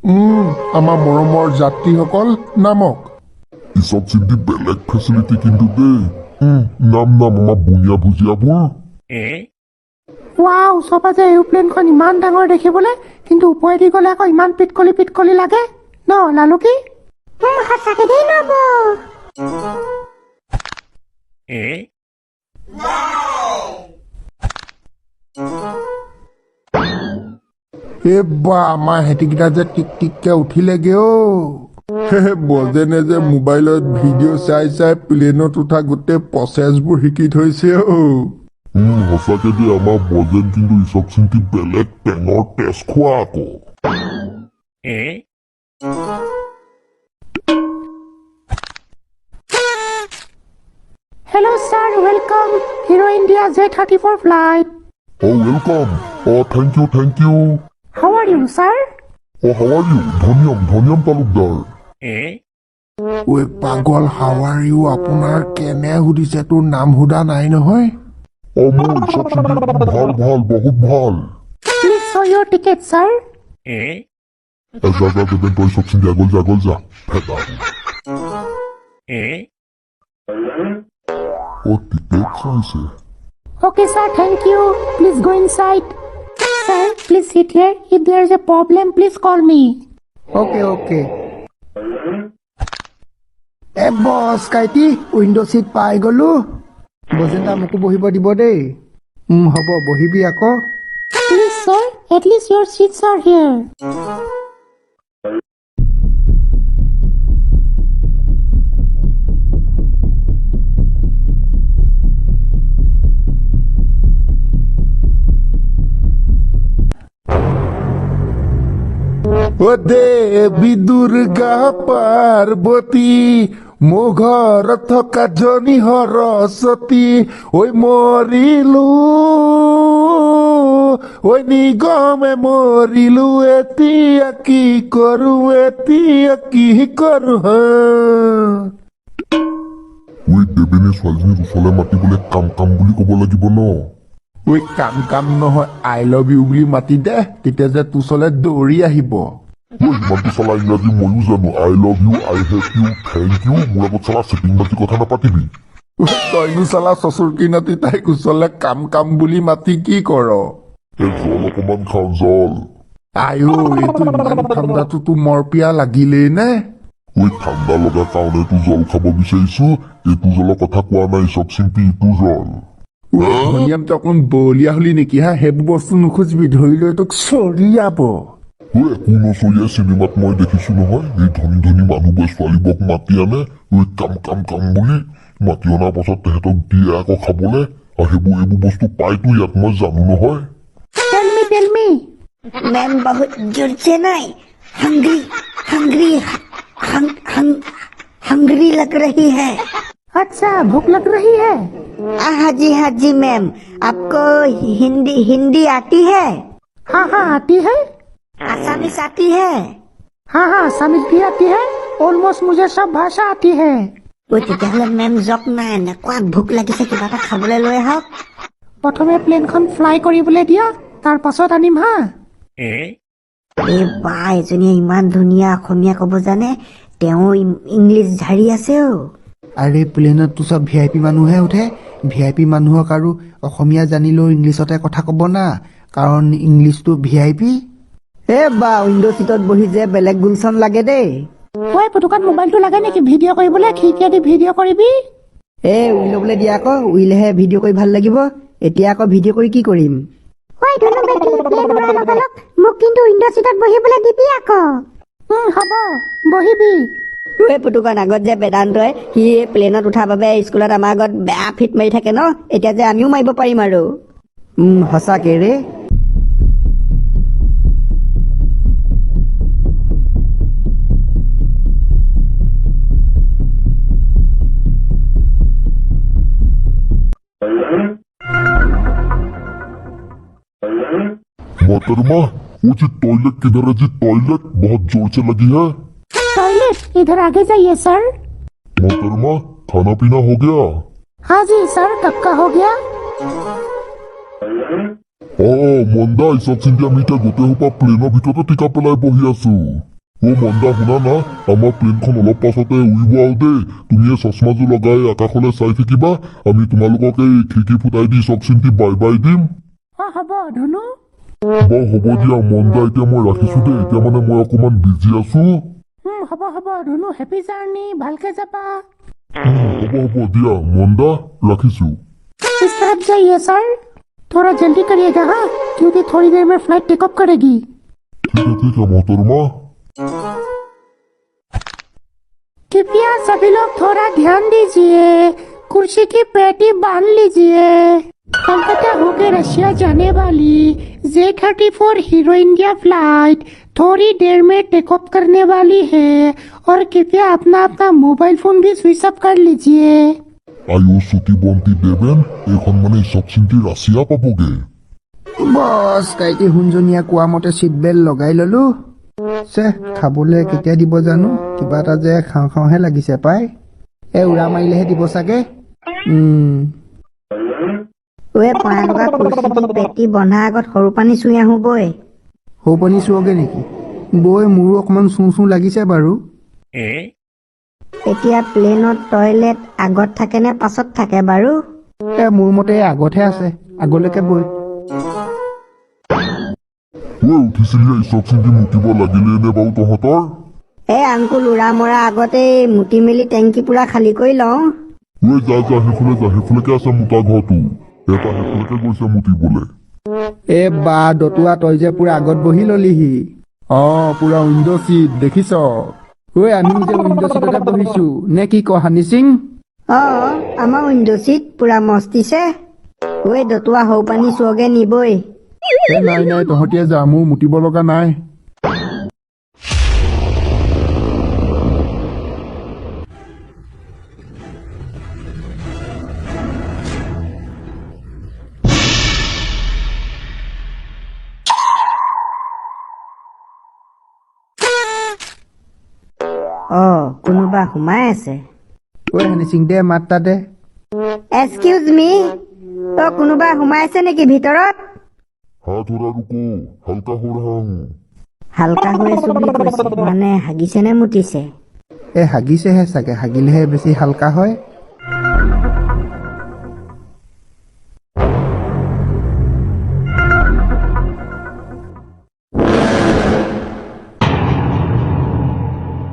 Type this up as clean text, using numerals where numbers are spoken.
আমাৰ মৰমৰ যাত্ৰীসকল নামক। ইচক চিন্তি বেলেগ ফেচিলিটি কিন্তু দেই। নাম নাম আমাৰ বুনিয়া ভুজিয়াবোৰ। ৱাও, চপা যে এৰোপ্লেনখন ইমান ডাঙৰ দেখিবলৈ, কিন্তু ওপৰেদি গ'লে আকৌ ইমান পিটকলি পিটকলি লাগে ন লালুকি? সঁচাকে দেই নব। এ বা, আমাৰ হেঁতিকেইটা যে টিক টিককে উঠিলেগে অ'। বজেনে যে মোবাইলত ভিডিঅ' চাই চাই প্লেনত উঠা গোটেই প্ৰচেছবোৰ শিকি থৈছে অ'। সঁচাকে দেই, আমাৰ বজেন কিন্তু ইচক চিন্তি বেলেগ টেঙৰ তেজ খোৱা আকৌ। Hello' sir, welcome Hero India J34 flight. Oh welcome. Oh thank you, thank you. How are you sir? Oh how are you? ধনিয়ম ধনিয়ম Talukdar. ঐ পাগল, how are U আপোনাৰ কেনে সুধিছে, তোৰ নাম সোধা নাই নহয়। অ মোৰ ইচক চিন্তি ভাল ভাল, বহুত ভাল। Please show your ticket sir. এ যা যা দেবেন, তই ইচক চিন্তি আগল যা, আগল যা ফেটা। অ টিকেট চাইছে। Okay sir, thank you. Please go inside. Sir, please sit here. If there is a problem, please call me. Okay okay. A boss কাইটি, window' seat পাই গ'লো। বজেন্দা মোকো বহিব দিব দেই। হ'ব, বহিবি আকৌ। Please sir, at least your seats are here. O Devi Durga Parvati, মোৰ ঘৰত থকা জনী সৰস্বতী, ঐ মৰিলো ঐ নিগমে মৰিলো, এতিয়া কি কৰো, এতিয়া কি কৰো হা? ঐ দেৱেনে ছোৱালীজনীক ওচৰলৈ মাতিবলৈ কাম কাম বুলি ক'ব লাগিব ন? ঐ কাম কাম নহয়, I love you বুলি মাতি দে, তেতিয়া যে তোৰ ওচৰলৈ দৌৰি আহিব। ঐ ইমানটো চালা ইংৰাজী ময়ো জানো। I love you, I hate you, thank you. মোৰ আগত চালা চেটিং বাজি কথা নাপাতিবি। ঐ, তইনো চালা চচুৰ কিনতি তাইক ওচৰলৈ কাম কাম বুলি মাতি কি কৰ? এ জল অকণমান খাওঁ, জল। আইঅ, এইটো ইমান ঠাণ্ডাটোতো মৰপিয়া লাগিলেই নে? ঐ ঠাণ্ডা লগা কাৰণেতো জল খাব বিচাৰিছো। এইটো জলৰ কথা কোৱা নাই চব চিম্পি, ইটো জল। ধনিয়াম, তই অকণ বলিয়া হলি নেকি হা? সেইবোৰ বস্তু নুখুজিবি, ধৰি লৈ তোক চৰিয়াব। ঐ একো নচৰিয়াই, চিনেমাত মই দেখিছো নহয়, এই ধনী ধনী মানুহবোৰে ছোৱালীবোৰক মাতি আনে, ঐ কাম কাম কাম বুলি মাতি অনাৰ পাছত তেহেঁতক দিয়ে আকৌ খাবলে। আৰু সেইবোৰ এইবোৰ বস্তু পাইতো ইয়াত, মই জানো নহয়। Tell me, tell me. Ma'am बहुत जोर से नहीं, हंग्री हंग्री हंग हंग हंग्री लग रही है। अच्छा, भूख लग रही है? हाँ जी हाँ जी मैम, आपको हिंदी हिंदी आती है? हाँ हाँ आती है। आसामीस आती है? हाँ हाँ आसामीस भी आती है। ऑलमोस्ट मुझे सब भाषा आती है। ঐ তেতিয়াহ'লে মেম যাওক না, এনেকুৱা ভোক লাগিছে, কিবা এটা খাবলৈ লৈ আহক। প্ৰথমে প্লেনখন ফ্লাই কৰিবলৈ দিয়া, তাৰ পাছত আনিম হা। এই বা, এজনীয়ে ইমান ধুনীয়া অসমীয়া ক'ব জানে, তেওঁ ইংলিছ ঝাৰি আছে অ'। আৰে প্লেনততো চব ভি আই পি মানুহে উঠে। ভি আই পি মানুহক আৰু অসমীয়া জানিলেও ইংলিছতে কথা ক'ব না, কাৰণ ইংলিছটো ভি আই পি। এ বা, উইণ্ড' চিটত বহি যে বেলেগ গুলচন লাগে দেই। ঐ পুতুকাত মোবাইলটো লাগে নেকি ভিডিঅ' কৰিবলৈ? খিৰিকীয়েদি ভিডিঅ' কৰিবি। এ উইলবলৈ দিয়া আকৌ, উইলেহে ভিডিঅ' কৰি ভাল লাগিব। এতিয়া আকৌ ভিডিঅ' কৰি কি কৰিম? ঐ ধুনু বেটি, প্লেন উৰাৰ লগালগ মোক কিন্তু উইণ্ড' চিটত বহিবলৈ দিবি আকৌ। হ'ব, বহিবি। ঐ পুতুকন, আগত যে বেদান্তই সি প্লেনত উঠাৰ বাবে স্কুলত আমাৰ আগত বেয়া ফিট মাৰি থাকে ন, এতিয়া যে আমিও মাৰিব পাৰিম আৰু। সঁচাকে ৰে। मोहतरमा, वो जी टॉयलेट किधर है जी? टॉयलेट बहुत जोर से लगी है। टॉयलेट इधर आगे जाइए सर। मोहतरमा, खाना पीना हो गया? हाँ जी सर, कब का हो गया। অ মন্দা, ইচক চিন্তি আমি এতিয়া গোটেই সোপা প্লেনৰ ভিতৰতে টিকা পেলাই বহি আছো। অ' মন্দা, শুনা না, আমাৰ প্লেনখন অলপ পাছতে উৰিব আৰু দেই। তুমি এই চশমাযোৰ লগাই আকাশলৈ চাই থাকিবা, আমি তোমালোকক এই খিৰিকী ফুটাই দি চক চিন্তি বাই বাই দিম। অঁ, হ'ব ধুনু। বাৰু হ'ব দিয়া মন্দা, এতিয়া মই ৰাখিছো দেই, এতিয়া মানে মই অকণমান বিজি আছো। হ'ব হ'ব ধুনু, হেপী জাৰ্ণি, ভালকে যাবা। হ'ব হ'ব দিয়া মন্দা, ৰাখিছো। इस तरफ जाइए सर, थोड़ा जल्दी करिएगा हाँ, क्योंकि थोड़ी देर में फ्लाइट टेक ऑफ करेगी। ঠিক আছে, ঠিক আছে মহতৰমা। कृपया सभी लोग थोड़ा ध्यान दीजिए, कुर्सी की पेटी बांध लीजिए। कोलकाता होकर रशिया जाने वाली J 34 hero India flight थोड़ी देर में टेक ऑफ करने वाली है और कृपया अपना अपना मोबाइल फोन भी स्विच ऑफ कर लीजिए। আয়ো শ্ৰুতি বন্তি দেৱেন, এইখন মানে চক চিন্তি ৰাছিয়া পাবগে। বছ, কাইটি সোণজনীয়ে কোৱা মতে চিট বেল্ট লগাই ললো। চে, খাবলৈ কেতিয়া দিব জানো? কিবা এটা যে খাওঁ খাওঁহে লাগিছে পাই। এই উৰা মাৰিলেহে দিব চাগে। ঐ পয়া লগা, কুৰ্চি কি পেটি বন্ধা আগত সৰু পানী চুই আহোঁ বৈ। সৰু পানী চুৱগে নেকি বৈ? মোৰো অকণমান চুওঁ চুওঁ লাগিছে বাৰু। এতিয়া প্লেনত টয়লেট আগত থাকে নে পাছত থাকে বাৰু? এ, মোৰ মতে আগতহে আছে, আগলৈকে বৈ। ঐ উঠিছিলি, চক চিন্তি মুতিব লাগিলে নে বাৰু তহঁতৰ? এই আংকুল, উৰা মৰা আগতেই মুতি মেলি টেংকি পুৰা খালী কৰি লওঁ। ঐ যা যা, সেইফালে যা, সেইফালেকে আছে মোটা ঘৰটো, এটা সেইফালেকে গৈছে মুতিবলে। এ বা দতুৱা, তই যে পুৰা আগত বহি ললিহি। অঁ, পুৰা উইণ্ড' চিট দেখিছ? ঐ, আমিও যে উইণ্ড' চিটতে বহিছো নে কি ক হানি সিং? অঁ, আমাৰ উইণ্ড' চিট পুৰা মস্তিছে। ঐ দতুৱা, সৰু পানী চুৱগে নিবই। এ নাই নাই, তহঁতিয়ে যা, মোৰ মুতিব লগা নাই। অঁ, কোনোবা সোমাই আছে। ঐ হানি সিং, দে মাত এটা দে। এক্সকিউজ মি, অ কোনোবা সোমাই আছে নেকি ভিতৰত? हाँ थोड़ा रुको, हल्का हो रहा हूँ। হালকা হৈ আছো বুলি কৈছে, মানে হাগিছে নে মুতিছে? এ হাগিছেহে চাগে, হাগিলেহে বেছি হালকা হয়।